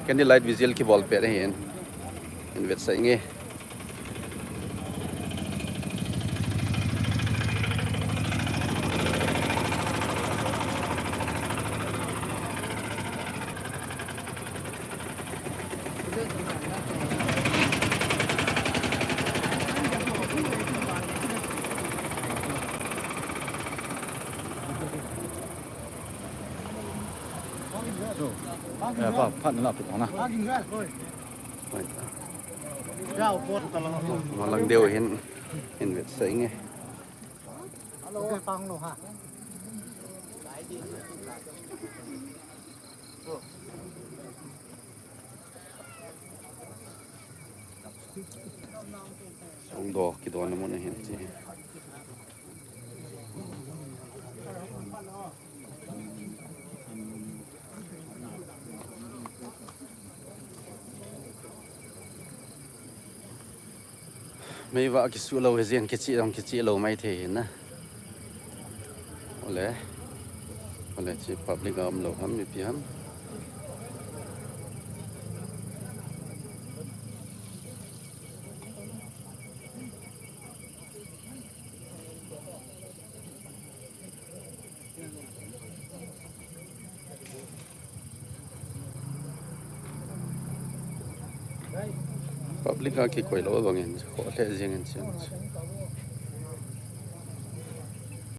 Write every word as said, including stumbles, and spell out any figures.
Candlelight vigil kibol pet ahin. Hin vetsah inge. Eh, pa, phat na la pu na. Malang deu hin, hin vetsah inge. Songdo kidona mun ahin chi. Meiva kisuh lou hi jeng kichih jong kichih lou maithei hin na. Ole. Ole chi public a um lou ham mipi ham. Public a kikoi lou bangin, kho lheh jeng in chin.